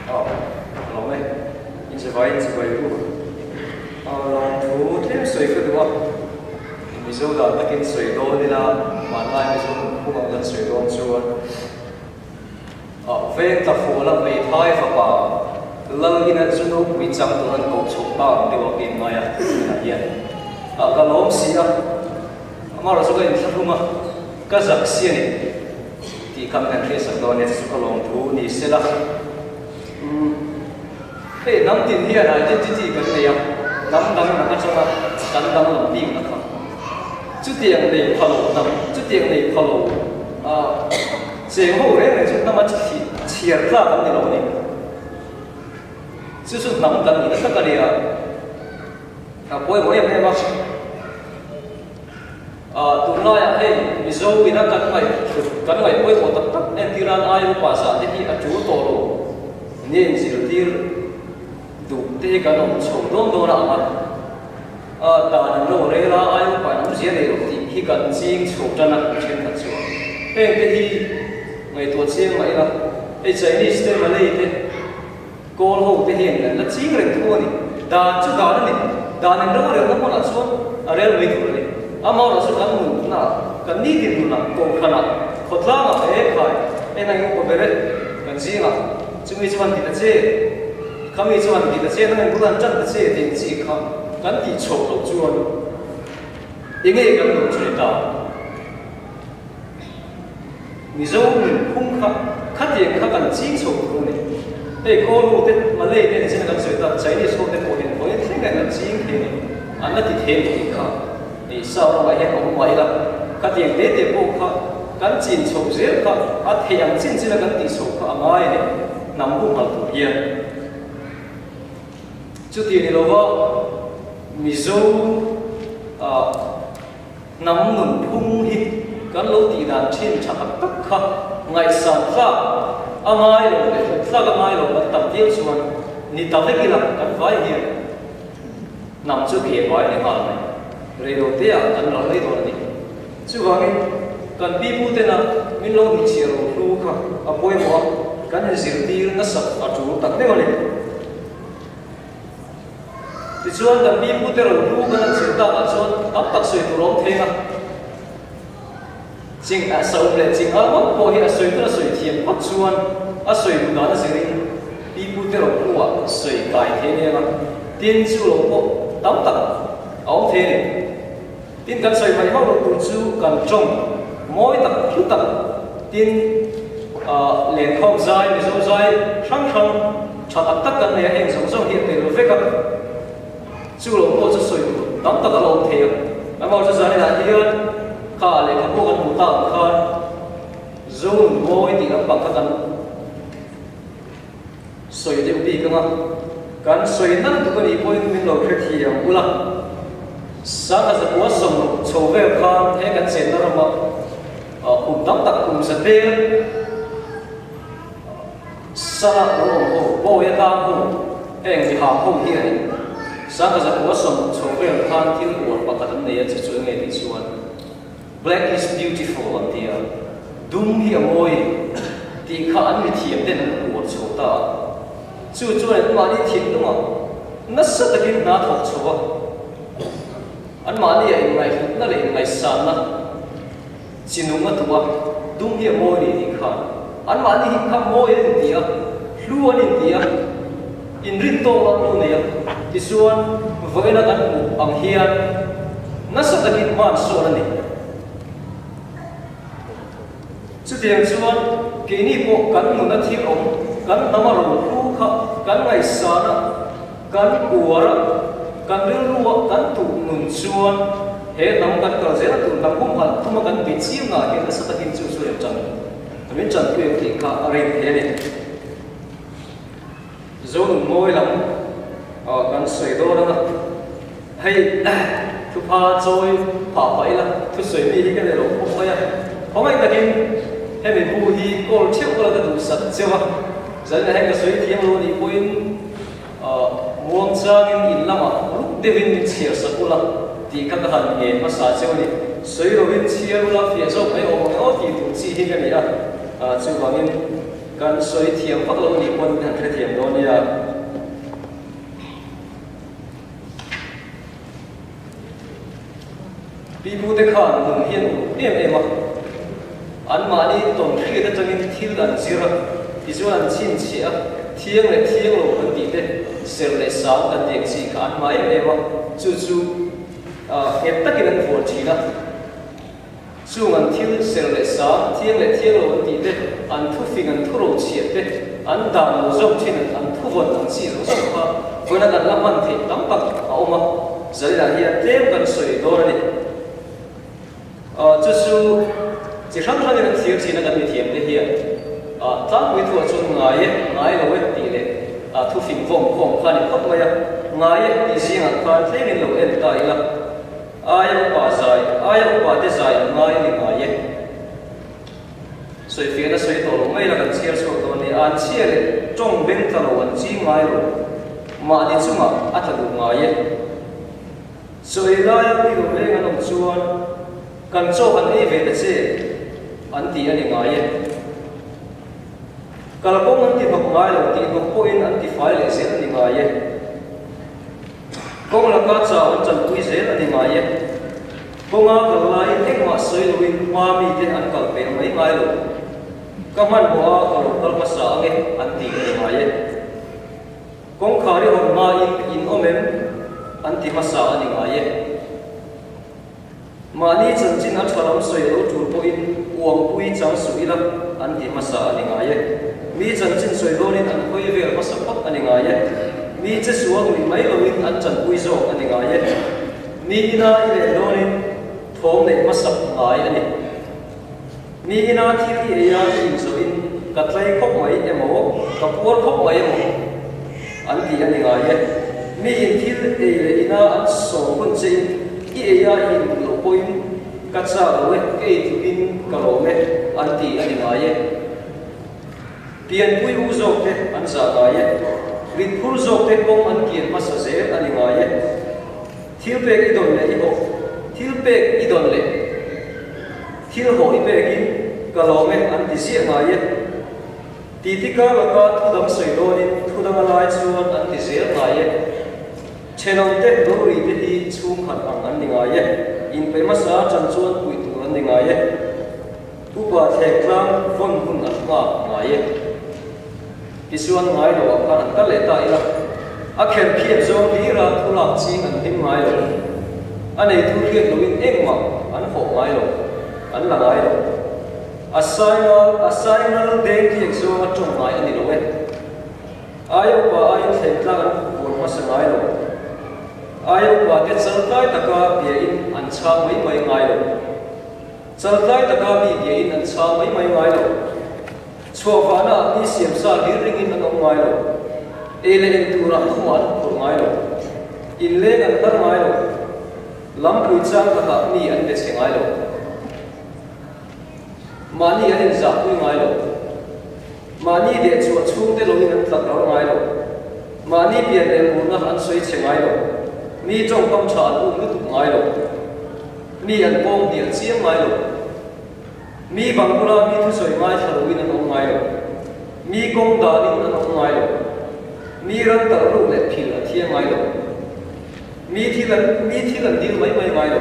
Aw, ka lawm e. Inchivai inchivai u. Aw, lawmthu tlem sawi ka duh a. Mizo dan takin sawi dawn ila, hmanlai Mizo nunphung ang kan sawi dawn chuan Aw, veng tla fual a hmeithai fapa Lal ina chu nopui chang tur an koh chhoh ta ang deuh a ka inngai a, tunah hian. Aw, ka lawm si a. Amaherawhchu ka inthlahlum a, ka zak si a ni. Tih kha min han hriatsak dawn nia, chu chu ka lawmthu ni se la. Umm, hei hnam tin hian identity kan nei a, hnam dang lam atanga kan danglam bik na kha. Chutiang nei pha lo hnam, chutiang nei pha lo ah cheng ho reng reng chu hnama chhiar tlak an ni lo a ni. Chu chu hnam kan nihna tak a nia. A pawimawh em em a. Ah, tunlaiah hei Mizo ina kan ngaih thut, kan ngaih pawimawh tak tak entiran ai upa zah te hi a tul tawh lo nia inzirtir duh te hi kan awm chho dawn dawn a ang a. Ah, dan an lo rel a, ai upa in awmzia nei lo tih hi kan ching chho tan a thenkhat chuan. Heng te hi ngaihtuah chiang mah ila, hei Chinese te, Malay te, Kawl ho te hian an la ching reng thu a ni. Dan chu dan a ni. Dan in rorelna hmunah chuan a rel mai tur a ni. Amaherawh chu kan nunna, kan nitin nunah, kohhranah, khawtlangah he khai en a ingupa ber e. Kan zingah chumi chuan ti ta che, khami chuan ti ta che, nang in bul an tan ta che tih ang chi kha kan tih chhoh loh chuan enge kan nun chu ni ta? Mizo nunphung kha khatiang kha kan ching chho tur a ni. Hei Kawl ho te, Malay te nichin a kan sawi tak, Chinese ho te pawh hian vawiin thleng hian an ching thei a ni, an la ti thei a ni tih kha ih South ramah hian awm mah ila, khatiang te te pawh kha kan chin chhoh zel kha a theih ang chin chin a kan tih chhoh kha a ngai a ni, hnam humhalh tur hian. Chuti ni lova Mizo ah. Hnam nunphung hi kan lo tih dan thin tha tak tak kha ngaihsan tlak a ngai lo leh hlut tlak a ngai lo kan tam viau chuan ni ta vek ila kan vai hian hnam chu ke vai ni nghal mai. Reilote ah kan ral mai dawn a ni. Chuvangin kan pi pu tena min lo hnichhiah ro hlu kha a pawimawh a, kan inzirtir nasat a tul tak deuh a ni. Tichuan kan pi pute rohlu kan han zir takah chuan tam tak sawi tur a awm thei a, ching a saum leh ching al ngawt pawh hi a sawi tur a sawi thiam phawt chuan a sawi duh dan a zirin pi pute rohlu ah sawi kai thei aniang a, tin chu lo pawh tam tak a awm thei a ni. Tin kan sawi mai hauh loh tur chu kan tawng mawi tak hlu tak tin lenkhawm zai, Mizo zai hrang hrang tha tak tak kan nei a, heng zawng zawng hi a tel vek a, chu lo pawh chu sawi tur tam tak a la awm thei a. Amaherawhchu zaninah hian kha lehkhabu kan hmuh tak ang khan Zonun mawi tih lampang kha kan Sawi deuh bik anga kan sawi nalh tuk a nih pawhin min lo hrethiam ula. Sangha zakua sawmruk chho vel khan he kan chenna rama kum tam tak kum za vel sala lo awm ho, bawi atang ho, heng mihang ho hianin sangha zakua sawmruk chho vel khan thil uar pakhat an nei a, chu chu enge tih chuan Black is beautiful an ti a, dum hi a mawi tih kha an mithiam ten an uar chho ta a. Chu chuan anmahni thinlungah nasa takin hna thawk chho a, anmahni a inngaihhlutna leh inngaihsanna chi nung a duh a, dum hi a mawi ni tih khan anmahni hi kha mawi an inti a, hlu an inti a, inrin tawk an lo nei a. Tichuan, vawiina kan hmuh ang hian nasa takin hman sawn a ni. Chutiang chuan keini pawh kan nuna thil awm, kan hnama rohlu kha kan ngaihsan a, kan uar a, kan rilru a kan tuh nun chuan he hnam kan kal zel tur hnam humhalh thuma kan bih chiang ngah hian nasa takin chu chu rem chan min chanpui ang tih kha a rin thei a ni. Zonun mawi lam kan sawi dawn anga hei thupha chawi phah phah ila thusawi mi hi ka nei lo khawp mai a, khawngaih takin hemi bu hi kawl theuh ka la ka duhsak cheu a, zanin ah hian ka sawi thiam lo anih pawhin muang changin in lamah ruk deuhin min chhiar sak ula tih kha ka han ngen hmasa cheu a ni, sawi lovin chhiar ula fiah zawk mai awm ang e aw tih tur chi hi ka ni a, chuvangin. Kan sawi thiam vak lo anih pawn han hrethiam dawn. Pipute khan nun hi an uluk em em a, anmahni tawn hriat atangin thil an zir a, tichuan an chhinchhiah a, thiang leh thiang lo kan tih te, ser leh sang kan tih ang chi kha an hma em em a, chu chu nghet takin an vuan thin a. Chung an thil ser leh sang, thiang leh thiang lo an tih te, an thufing an thuro chhiah te, an dan lo zawk thin an an thuvawn ang chi zawng zawng kha vawiin kan la hman theih tam tak a awm a, zalinah hian tlem kan sawi dawn a ni. Chu chu chi hrang hrangin an thlir thin a kan mithiam te hian tlangpui thuah chuan ngai e, ngai lo e tih leh thufing vawm khawm kha a ni phawt mai a, ngai e tih zingah khan tlemin lo en ta ila. Aia upa zai, aia upa te zai an ngai a ni ngai e. Sawifiahna sawi tawh lo mai la kan chhiar chhuak dawn nia, an chhia leh tawng beng tla lo an ching ngai lo, mahni chungah a tla duh ngai e. Chaw ei laia mi lo leng an awm chuan kan chaw han ei ve ta che an ti a ni ngai e. Kalkawng an ti hnawk ngai lo tih hnawk pawhin an ti fai leh zel a ni ngai e. Kawng laka chau an chanpui zel a ni ngai e. Kawnga kal laiin engmah sawi loin hma mite an kal pel mai ngai lo. Ka hmanhmawh a ka lo kal hmasa ang e an ti a ni ngai e. Kawngkhar i hawn hmain in awm em an ti hmasa a ni ngai e. Mahni chanchin a tha lam sawi lo tur pawhin uangpui chang suh ila an ti hmasa a ni ngai e. Mi chanchin sawi dawnin an hawi vel hmasa phawt a ni ngai e. Mi che sual nuih mai loin an chanpui zawk a ni ngai e. Mi ina i leh dawnin thawm neih hmasak ngai a ni. Mi ina thil i ei a i inzawhin ka tlai khawp mai emaw, ka puar khawp mai emaw an ti a ni ngai e. Mi in thil ei leh ina an sawm hun che in i ei a i induh loh pawhin ka chak lo e, ka ei tlukin ka lawm e an ti a ni ngai e. Pianpui u zawk te an zah ngai e. Ritphur zawk te kawng an kian hmasa zel a ni ngai e. Thil pek i dawn leh i hawh, thil pek i dawn leh thil hawh i pekin ka lawm e an ti ziah ngai e. Titi kar laka thu dang sawi dawnin thu danga lai chuan an ti zel ngai e. Thenawmte lori te hi chhungkhat ang an ni ngai e. Inpeih hmasa tan chuan puih tur an ni ngai e. Upa thlek tlang vawn hun an nghak ngai e. Tichuan ngai lo ah khan an kal leh ta ila, a kher phiat zawng hlira thu lak ching an hlim ngai lo. A neitu hriat loin engmah an hawh ngai lo, an la ngai lo. A saingal, a saingal deng tliak zawng a tawng ngai a ni lo e. Aia upa aiin thleng tlak an vuan hmasa ngai lo. Aia upa te chaltlai taka biain an chhang mai mai ngai lo. Chaltlai taka mi biain an chhang mai mai ngai lo. Chhuahvahna ah mi siamsa hlir ringin an awm ngai lo. Ei leh in turah tumah an huphurh ngai lo. Inleng an hnar ngai lo. Lampui chang takah mi an be chhe ngai lo. Mahni an inzahpui ngai lo. Mahni deh chhuah chhungte loin an tlak ral ngai lo. Mahni pian leh murna an sawi chhe ngai lo. Mi tawngkam tha an um lutuk ngai lo. Mi an pawng hnial chiang ngai lo. Mi bang bula mi thusawi ngaithla loin an awm ngai lo. Mi kawng danin an awm ngai lo. Mi ran talh ruk leh phil a thiang ngai lo. Mi thil an mi thil an dil mai mai ngai lo.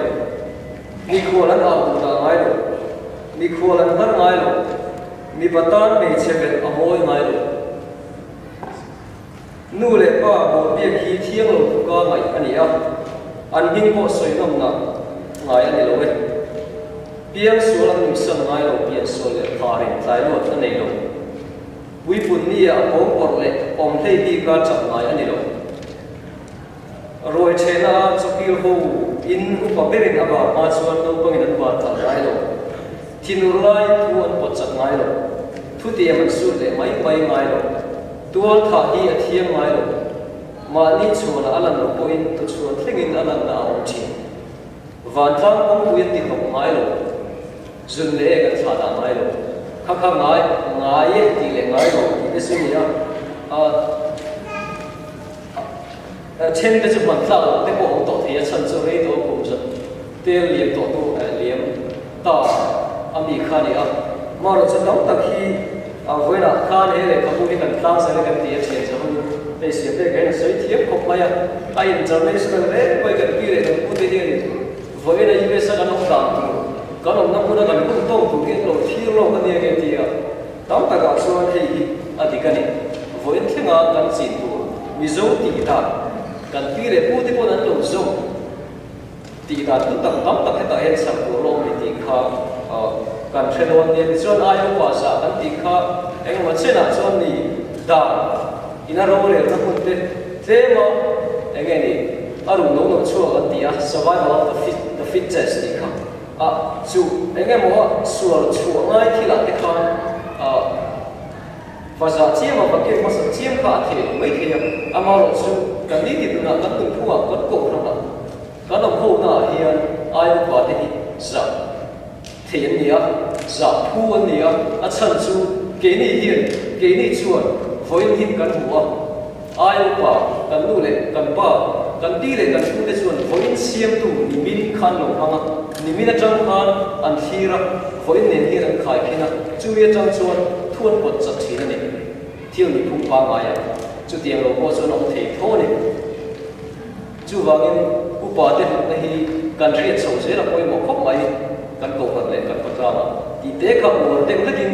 Mikhual an au duh dah ngai lo. Mikhual an hnar ngai lo. Mipa tan hmeichhe velh a mawi ngai lo. Nu leh pa mawl biak hi thiang lo tluka ngaih a ni a, an hming pawh sawi nawmna ngai a ni lo e. Piang sual an nuihsan ngai lo, pian sual leh pharin tlai luat a nei lo. Puipun nia a kawng pawrh leh awm hlei bika chak ngai a ni lo. Ruai thehna a chawkil ho in upa berin a bar hma chuan naupangin an bar tlal ngai lo. Thinur laiin thu an pawt chak ngai lo. Thutiam an sut leh mai mai ngai lo. Tual thah hi a thiam ngai lo. Mahni chhuanah a lan loh pawhin tuchhuan thlengin a lanna a awm thin. Vantlang kawngpui an ti hnawk ngai lo. Zun leh ek an thlah dah ngai lo. Kha kha ngai ngai e tih leh ngai lo tih te chu nia. A then te chu hman tlak loh te pawh awm tawh thei a chhan chu rei tawh a kum zat tel liam tawh hnu liam ta a mi kha a ni a. Marawh chu tam tak hi vawiinah khan he lehkhabu hi kan tlang zel e kan ti a thian che hun hei siam pek hian a sawi thiam khawp mai a, a international hle mai kan pi leh kan pu te hianin. Vawiina US a kan awm dan tur, kan awmna hmuna kan hun tawk tur hi an lo thlir lawk a nia nge tia tam takah chuan hei hi a dik a ni. Vawiin thlenga kan chin tur Mizo tih dan kan pi leh pu te pawn an lo zawm tih dan hlu tak tam tak hetah hian chhar tur lawm ni tih kha kan hre dawn nia. Tichuan aia upa zah kan tih kha engemaw chenah chuan ni dan ina rorelna hmun te tlema eng nge ni a rung lo lo chhuak an ti a, survival of the fit the fittest tih kha a chu eng emaw a sual chhuah ngai thilah te khan Va zah chiam a, va kek hmasa chiam kha a thei lo mai thei a, amaherawh chu kan ni ti tunah kan nunphungah kan kohhranah kan awm ho naah hian ai upa te hi zah thei an ni a, zah phu an ni a, a chhan chu keini hian keini chuan vawiin hi kan hmu a, ai upa kan nu leh kan pa, kan pi leh kan pu te chuan vawiin siamtu nimin kha an lo hmang a, nimin atang khan an thlir a. Vawiin nen hian an khai phin a, chumi atang chuan thu an pawt chat thin a ni. Thil nih phung pangngai a, chutiang lo pawh chuan a awm thei tho a ni. Chuvangin upa te hlutna hi kan hriat chho zel a pawimawh khawp mai, kan kohhran leh kan khawtlangah tih te kha uar deuh hlekin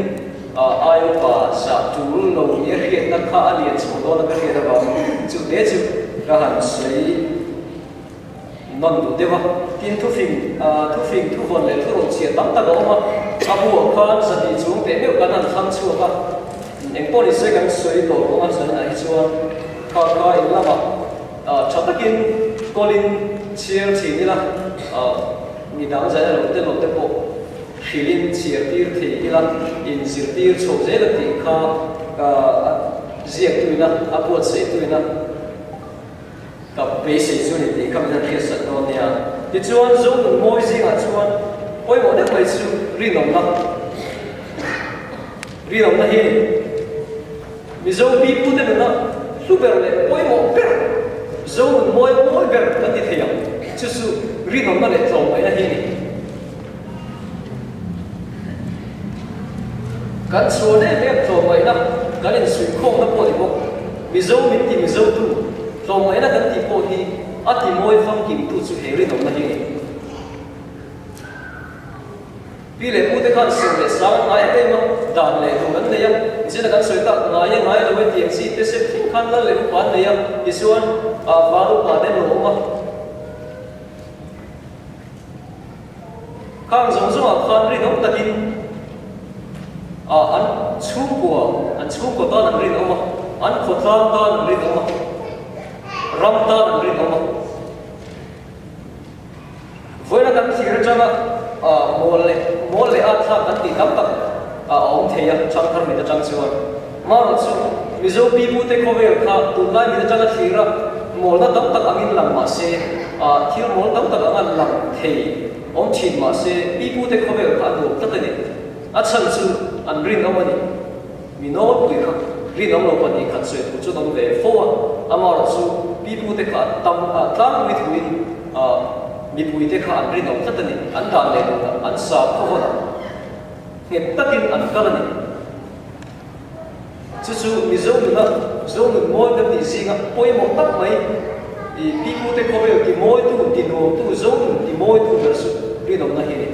ai upa zah tul lo nia hriatna kha a lian chho dawn a ka hriat avangin chute chu ka han sawi. Nawn duh deuh a, tin thufing, thufing, thuvawn leh thurawh chhia tam tak a awm a, a buah khan zahnih chung teh meuh kan han thlang chhuak a, eng pawh ni se kan sawi tawh ruang a zaninah hi chuan kha kha in lamah tha takin kawlin chhiar thin ila, midang zaina lo te lo te pawh hrilhin chhiar tir thei ila, inzirtir chho zel a tih kha a ziaktuina, a buatsaihtuina. Ka beisei chu ni tih kha min han hriatsak dawn nia. Tichuan, Zonun mawi zingah chuan pawimawh deuh mai chu rinawmna, rinawmna hi a ni. Mizo pipute nuna hlu ber leh pawimawh ber, Zonun mawi mawi ber kan ti thei ang chu chu rinawmna leh tlawmngaihna hi a ni. Kan chhuan em em tlawmngaihna kan insuihkhawmna pawh ni bawk. Mizo min ti Mizo tu tlawmngaihna kan tih pawh hi a ti mawi famkimtu chu he rinawmna hi a ni. Pi leh pu te khan sawm leh sang an ngai em em a, dan leh dun an nei a, zina kan sawi tak ngai e ngai lo e tih ang chi te sep thleng khan lal leh upa an nei a, tichuan val upa te an lo awm a. Khang zawng zawngah khan rinawm takin an chhungkua, an chhungkaw tan an rinawm a, an khawtlang tan an rinawm a, ram tan an rinawm a. Vawiina kan thlir atanga mawl leh mawl leh at thlak kan tih tam tak a awm thei a, thangthar mit atang chuan. Marawh chu Mizo pipute khawvel kha tunlai mit atanga thlir a, mawlna tam tak angin lang mah se, thil mawl tam tak anga lang thei awm thin mah se, pipute khawvel kha a nuam tlat a ni. A chhan chu an rinawm a ni. Mi nawlpui kha rinawm lo 2 khat sawi tur chuan awm ve fo a, amaherawh chu pipute kha an tam a, tlangpui thuin mipuite kha an rinawm tlat a ni. An dan leh dunah, an sa khawvawnah nghet takin an kal a ni. Chu chu Mizo nuna Zo nun mawi kan tih zinga pawimawh tak mai i pipute khawvel ti mawitu, ti nuamtu, Zo nun ti mawitu ber chu rinawmna hi a ni.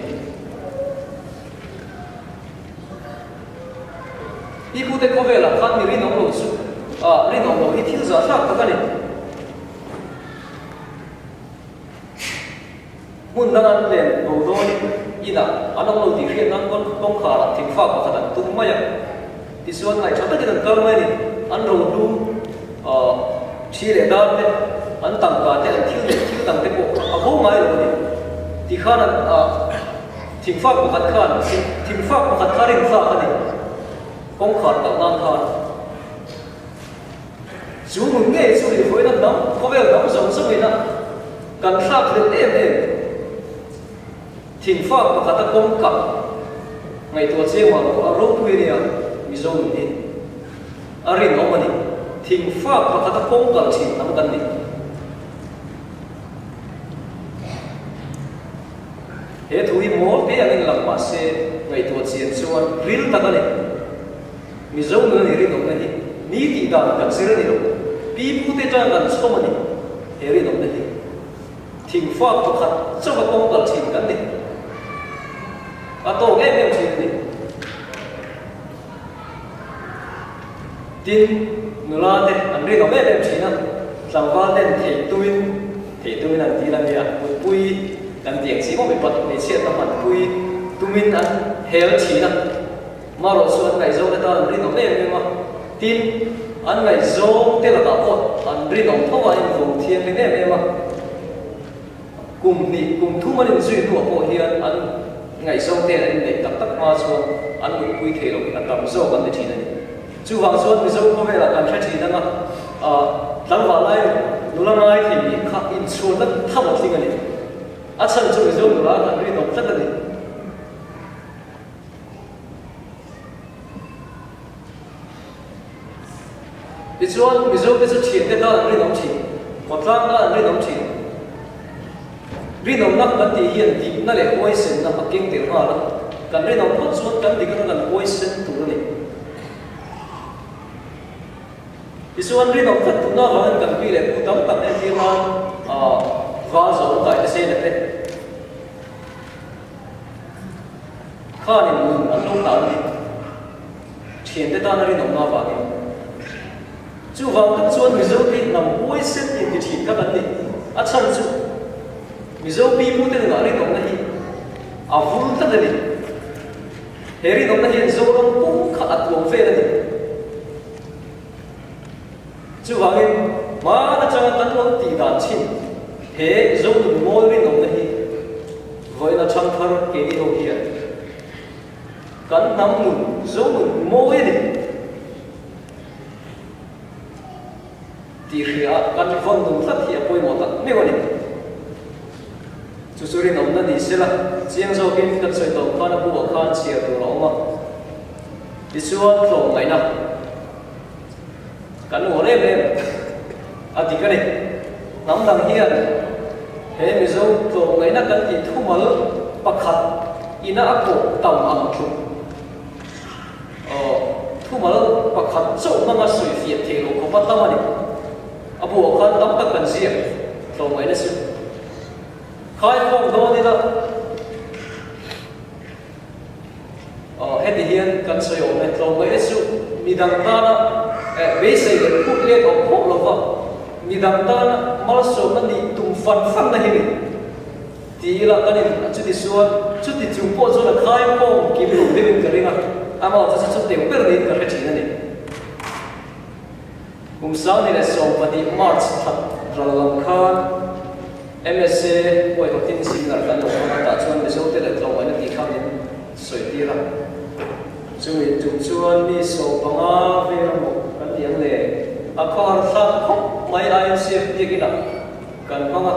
Pipute khawvelah khan mi rinawm lo chu rinawm lo hi thil zahthlak tak a ni. Hmun dang an len bo dawnin inah an awm lo tih hriat nan kawngkharah thingfak pakhat an tum mai a. Tichuan ngaihṭha takin an kal mai a ni. An rohlu ṭhi leh dar te, an tangka te, an thil leh thil dang te pawh a bo ngai lo a ni. Tikhan an thingfak pakhat khan thingfak pakhat kha rintlak a ni kawngkhar kalh nan khan. Chu nun ngei chu rivawiin a hnam, khawvel hnam zawng zawngin a kan thlak hlelh em em. Thingfak pakhat a kawngka ngaihtuah chiang mah lo a ropui a nia Mizo nun hi a rinawm a ni. Thingfak pakhat a kawng kalh thin hnam kan ni. He thu hi mawl te angin lang mah se ngaihtuah chian chuan ril tak a ni. Mizo nuna ni rinawmna hi ni tih dan kan zir a ni lo. Pi pute tan kan chhawm a ni he rinawmna hi. Thingfak pakhat chauh a kawng kal thin kan ni. A tawk em em thin a ni. Tin, nula te an rinawm em em thin a, tlangval ten theih tumin, theih tumin an dil a nia, mutpui kan tih ang chi maw mipat hmeichhiatna hmanpui tumin an hel thin a, marawh chu an ngaihzawng te tan an rinawm em em a, tin, an ngaihzawng te lakah pawh an rinawm tho a, an invawng thianghlim em em a. Kum hnih, kum thum an inzui hnuah pawh hian an ngaihzawng ten an inneih tak tak hma chuan an mutpui thei loh hi a tam zawk an ti thin a ni. Chuvang chuan Mizo khawvelah kan hre thin anga tlangval lai nula ngai thei nih kha inchhuanna tham a tling a ni. A chhan chu Mizo nula kan rinawm tlat a ni. Tichuan, Mizote chu thiante tan an rinawm thin, khawtlang tan an rinawm thin. Rinawmna kan tih hian dikna leh huaisenna a keng tel nghal a, kan rinawm phawt chuan kan dikna kan huaisen tur a ni. Tichuan, rinawm tlat duhna avangin kan pi leh pu tam tak entir nan val zawh kai te sena te, Khanin nun an lo tan a ni. Thiante tana rinawmna avangin. Chuvang tak chuan Mizo te hnam huaisen inti thin kha kan ni. A chhan chu Mizo pipute nunah rinawmna hi a vul tlat a ni. He rinawmna hian Zoram pum kha a tuam vel a ni. Chuvangin, hmaan atanga kan lo tih dan chin he Zonun mawi rinawmna hi vawiin a chhang thar keini ho hian kan hnam nun Zonun mawi a ni tih hria a kan vawn nun tlat hi a pawimawh tak meuh a ni. Chu chu rinawmna ni sela, chiang zawkin kan sawi tawh khan a buah khan chhiar tur a awm a. Tichuan tlawmngaihna. Kan uar em em a dik a ni. Hnam dang hian he Mizo tlawmngaihna kan tih thumal pakhat ina a kawh tam ang tluk aw thumal pakhat chauh hmanga sawi fiah theih loh khawpa tam a ni. A buah khan tam tak kan ziak tlawmngaihna chu khai khawm dawn ila. Aw, heti hian kan sawi awm e, tlawmngaihna chu midang tana beisei leh phut let awm khawp lo va, midang tana malsawmna nih tum fan fan na hi ni. Ti ila kan in chuti chuan chuti chung pawh chuan a khai khawm kim lo deuhin ka ring a, amah chu chu teuh ber niin ka hre thin a ni. Kum 2012 March thla ral lam khan MSA huaihawtin seminar kan lo hmang a, tah chuan Mizote leh tlawmngaihna tih kha min sawi tir a. Chumi tum chuan mi 15 vel a maw kan ti ang le, a khawhar thlak khawp mai INCF biakinah kan hmang a.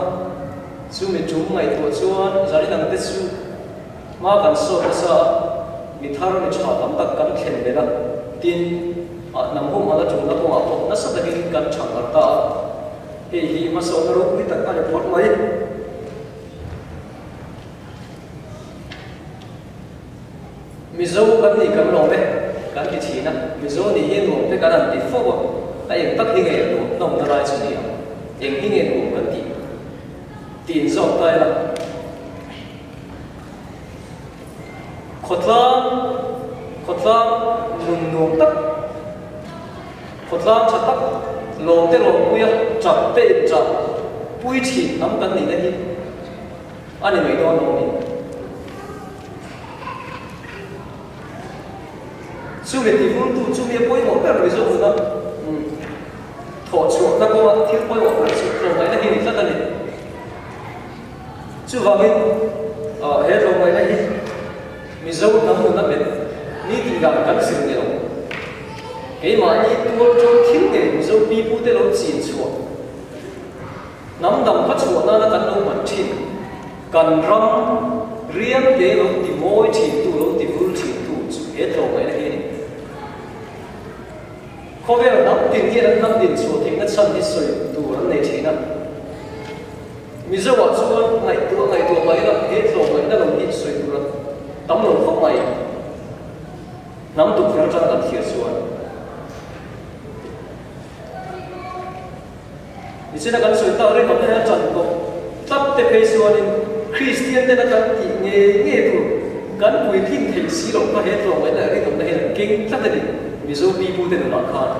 Chumi tum ngaihtuah chuan zan inang te chu Hma kan sawt nasa a, mi thar mi tha tam tak kan thlen belh a, tin, ah hnam hum ala tumna kawngah pawh nasa takin kan thang harh ta a, hei hi hmasawhna ropui tak a ni phawt mai. Mizo kan nih kan lawm e, kan ti thin a, Mizo nih hi nuam te kan han ti fo a, a eng tak hi nge nuam hnawmna lai chu ni ang, eng hi nge nuam kan tih tiin zawk ta ila. Khawtlang, khawtlang nun nuam tak, khawtlang tha tak, lawm te lawm pui a, tap te in tap pui thin hnam kan nihna hi a ni mai dawn lo a ni. Chumi tihmultu chumi a pawimawh ber Mizo nuna thawh chhuahna kawnga thil pawimawh ber chu tlawmngaihna hi a ni tlat a ni. Chuvangin he tlawmngaihna hi Mizo hnam nuna bet ni tih dan kan zir ni lo. Keimahni tual ṭo thil ngei Mizo pipute lo chin chhuah, hnam dang kha chhuah nana kan lo hman ṭhin, kan ram riamte lo ti mawi ṭhintu, lo ti vul ṭhintu chu he tlawmngaihna hi a ni. Khawvel hnam tin hian an hnam din chhuah theihna chhan hi sawi tur an nei ṭhin a. Mizo ah chuan ngaihtuah ngaihtuah mai ila he tlawmngaihna lo hi sawi tur a tam lo khawp mai. Hnam tukverh atang kan thlir chuan. Nichina kan sawi tak rinawm hian a tan tawp tlat. tlat te phei chuanin Kristian tena kan tih ngei ngei tur kan puitlin theih si loh kha he tlawmngaihna leh rinawmna hian an keng tlat a ni Mizo pipute nunah khan.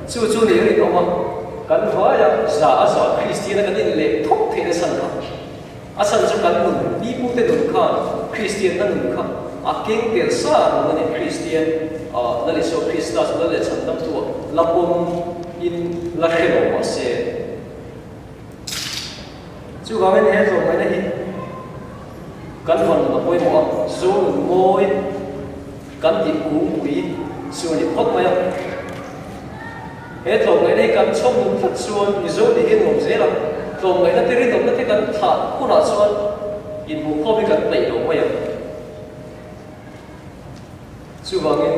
Chu chu nih rinawm a, kan vaia za a za Kristiana kan inleh thawk theihna chhan kha. A chhan chu kan nun, pipute nun khan Kristianna nun kha a keng tel sa nun a ni. Kristian Lal Isua Krista chu Lal leh Chhandamtua la pawm in la hre lo mah se. Chuvangin he tlawmngaihna hi kan vawn nun a pawimawh a, Zo nun mawi kan tih kungpui chu a ni phawt mai a. He tlawmngaihna hi kan chhawm nun tlat chuan Mizo nih hi nuam zel ang. Tlawmngaihna te rinawmna te kan thlah hunah chuan inhmuhkhawm hi kan peih lo mai ang. Chuvangin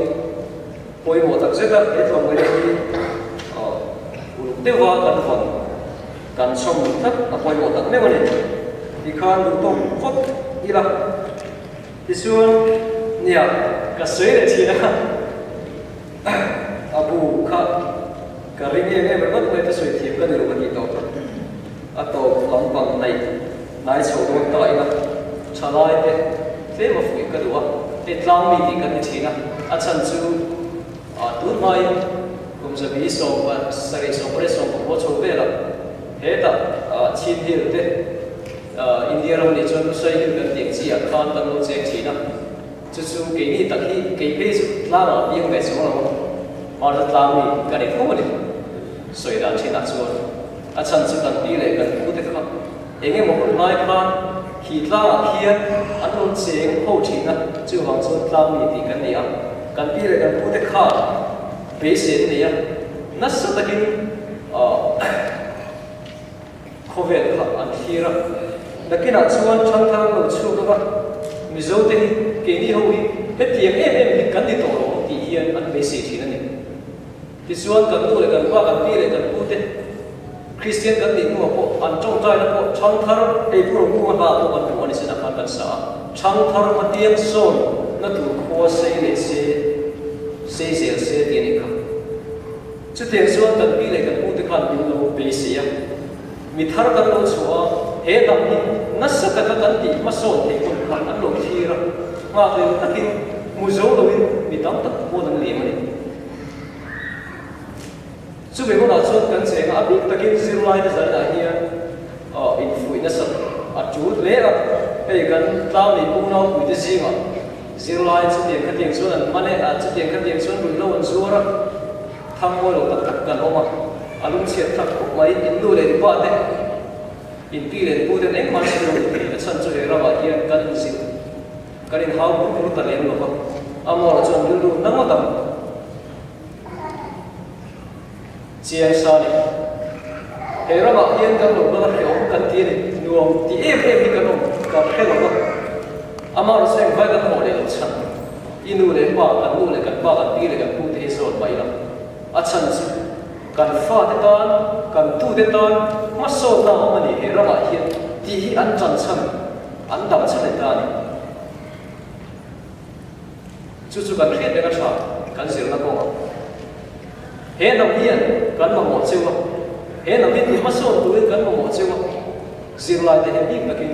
pawimawh tak zeta he tlawmngaihna hi uluk deuha kan vawn kan chhawm nun tlat a pawimawh tak meuh a ni. Tikhan duhtawk phawt ila. Tichuan nia ka sawi leh thin a. A bu kha ka ring em em ringawt mai thusawi thiam ka ni lo ka tih tawh kha. A tawp lampang hnaih hnai chho dawn ta ila thalai te tlem a fuih ka duh a, hei tlang mi tih kan ni thin a, a chhan chu tun hmain kum zabi 78 18 chho velah hetah Chin Hill te India ram nih chuan Lusai Hill kan tih ang chi ah khan kan lo cheng thin a. Chu chu keini tak hi kei phei chu tlangah piang ve chuang lo a, hmarcha tlang mi ka ni tho a ni. Sawi dan thinah chuan a chhan chu kan pi leh kan pu te kha eng emaw hun lai khan khi tlangah khian an lo cheng ho thin a, chuvang chuan tlang mi tih kan ni a, kan pi leh kan pu te kha beisei an nei a, nasa takin ahh. Khawvel kha an thlir a, nakinah chuan ṭhangthar an lo chhuak ang a, Mizote hi keini ho hi hetiang em em hi kan ni tawh lo ang tih hian an beisei ṭhin a ni. Tichuan kan nu leh kan pa, kan pi leh kan pute Kristian kan nih hnuah pawh an ṭawngṭaina pawh ṭhangthar hei Pu Rokunga hla pawh kan hmuh a ni sinah khan kan sa a, ṭhangthar hmatiang sawn na tur khua sei leh se, sei zel se tih a nih kha. Chutiang chuan kan pi leh kan pute khan min lo beisei a, mi thar kan lo chhuah a, he hnam hi nasa taka kan tih hmasawn theih hun kha an lo thlir a, nghakhlel takin hmu zo loin mi tam tak pawn an liam a ni. Chumi hunah chuan kan cheng a, a bik takin zirlaite zainah hian infuih nasat a tul hle a, hei kan tlangni unaupuite zingah Zirlai chutiang khatiang chuan an hman e, chutiang khatiang chuan ruihhlo an zuar a, thang mawi lo tak tak kan awm a, a lungchhiat thlak khawp mai, in nu leh in pa te, in pi leh in pu ten engmah an sawi lo ni thei, a chhan chu he ramah hian kan inzilh, kan inhau bur bur ta lem lo va, amaherawh chuan rilru na ngawt ang. Chiang sa ni. He ramah hian kan lo kal a hrehawm kan ti a ni. Nuam ti em em hi kan awm ka hre lo va. Amaherawhchu chu engvai kan hawh leh lo chhan. I nu leh pa, kan nu leh kan pa, kan pi leh kan pu te hi zawt mah ila. A chhan chu kan fate tan, kan tute tan hmasawnna a awm a ni he ramah hian tih hi an tan chhan, an dam chhan e ta a ni. Chu chu kan hriat reng a tha, kan zirna kawngah. He hnam hian kan mamawh cheu a, he hnam hi ti hmasawn turin kan mamawh cheu a, zirlaite he bik takin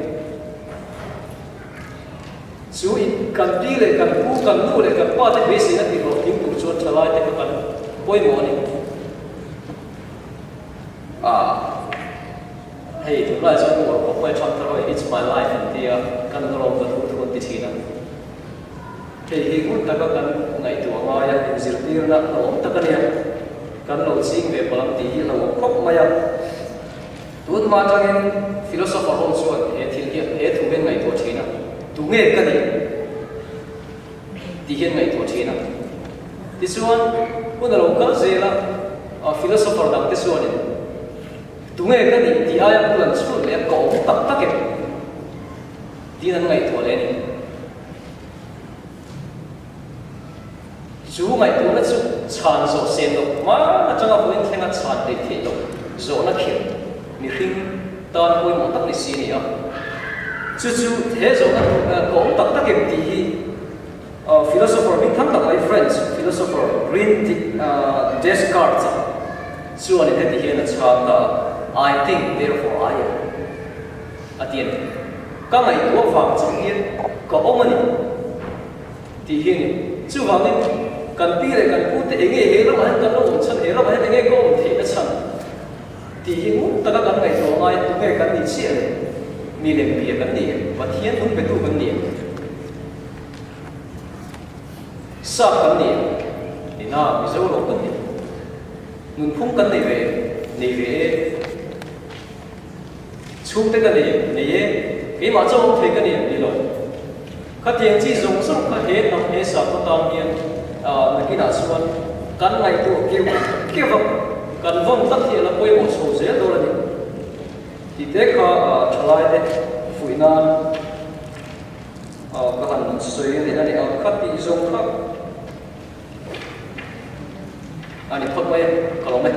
chu in kan pi leh kan pu, kan nu leh kan pa te beiseina tih hlawhtling tur chuan thalaite kha kan pawimawh a ni. Ah. Hei tunlai chuan uar khawp mai thap thar hawi It's my life an ti a, ka nun rawng ka thu thu an ti thin a. Hei hi ngun taka kan ngaihtuah ngai a, inzirtirna hlauhawm tak a nia. Kan lo ching ve palh ang tih hi hlauhawm khawp mai a. Tun hma atangin philosopher ho chuan he thil hian he thu hian ngaihtuah thin a, tunge ka nih? Tih hian ngaihtuah thin a. Tichuan hun a lo kal zel a, philosopher dangte chuanin, Tunge ka nih tih aia bul an chhut leh a ka awm tak tak em? Tiin an ngaihtuah leh a ni. Chu ngaihtuahna chu chhan zawh sen loh hma atanga vawiin thlenga chhan hleih theih loh zawhna khirh mihring tan pawimawh tak ni si a ni a. Chu chu he zawhna ka awm tak tak em tih hi Philosopher hming thang tak mai French philosopher René Descartes chuanin heti hian a chhang ta a. I think, therefore I am, a ti a ni. Ka ngaihtuah vang chauh hian ka awm a ni tih hi a ni. Chuvangin, kan pi leh kan pute enge he ramah hian kan lo awm chhan, he ramah hian enge ka awm theihna chhan tih hi ngun taka kan ngaihtuah ngai tunge kan nih chiah le? Milem bia kan ni em? Pathian nung betu kan ni em? Sap kan ni em? Ina Mizo lo kan ni. Nunphung kan nei ve em? Nei ve e. Chhungte ka nei em? Nei e. Keimah chauh awm thei ka ni em? Ni lo. Khatiang chi zawng zawng kha he hnam he sakhaw tan hian nakinah chuan kan ngaihtuah keuh keuh a, kan vawn tlat hi a la pawimawh chho zel dawn a ni. Tih te kha thalaite fuih nan Ka han sawi leh a ni a, kha tih zawng kha a ni phawt mai a, ka lawm e.